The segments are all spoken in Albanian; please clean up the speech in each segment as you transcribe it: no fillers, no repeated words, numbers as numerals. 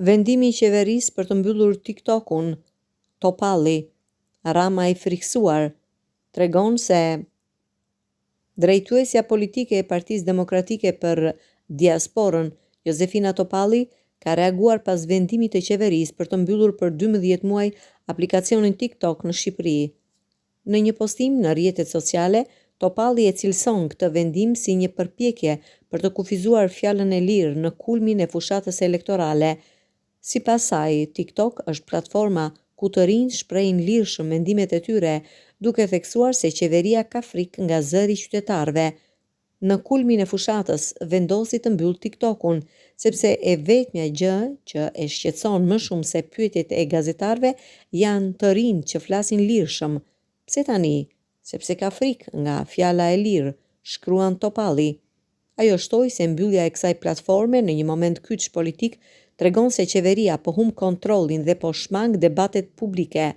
Vendimi i qeverisë për të mbyllur TikTok-un, Topalli, Rama i frikësuar, tregon se Drejtuesja politike e Partisë Demokratike për Diasporën, Jozefina Topalli, ka reaguar pas vendimit të qeverisë për të mbyllur për 12 muaj aplikacionin TikTok në Shqipëri. Në një postim në rrjetet sociale, Topalli e cilëson këtë vendim si një përpjekje për të kufizuar fjalën e lirë në kulmin e fushatës elektorale. Sipas saj, TikTok është platforma ku të rinjtë shprehin lirshëm mendimet e tyre, duke theksuar se qeveria ka frikë nga zëri i qytetarëve. Në kulmin e fushatës, vendosi të mbyllë TikTok-un, sepse e vetmja gjë që e shqetëson më shumë se pyetjet e gazetarëve janë të rinjtë që flasin lirshëm. Pse tani? Sepse ka frikë nga fjala e lirë, shkruan Topalli. Ajo shtoi se mbyllja e kësaj platforme në një moment kyç politik tregon se qeveria po humb kontrollin dhe po shmang debatet publike.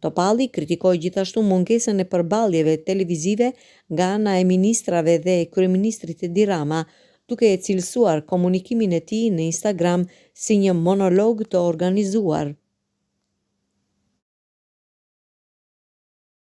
Topalli kritikoi gjithashtu mungesën e përballjeve televizive nga ana e ministrave dhe kryeministrit Edi Rama, duke e cilësuar komunikimin e tij në Instagram si një monolog të organizuar.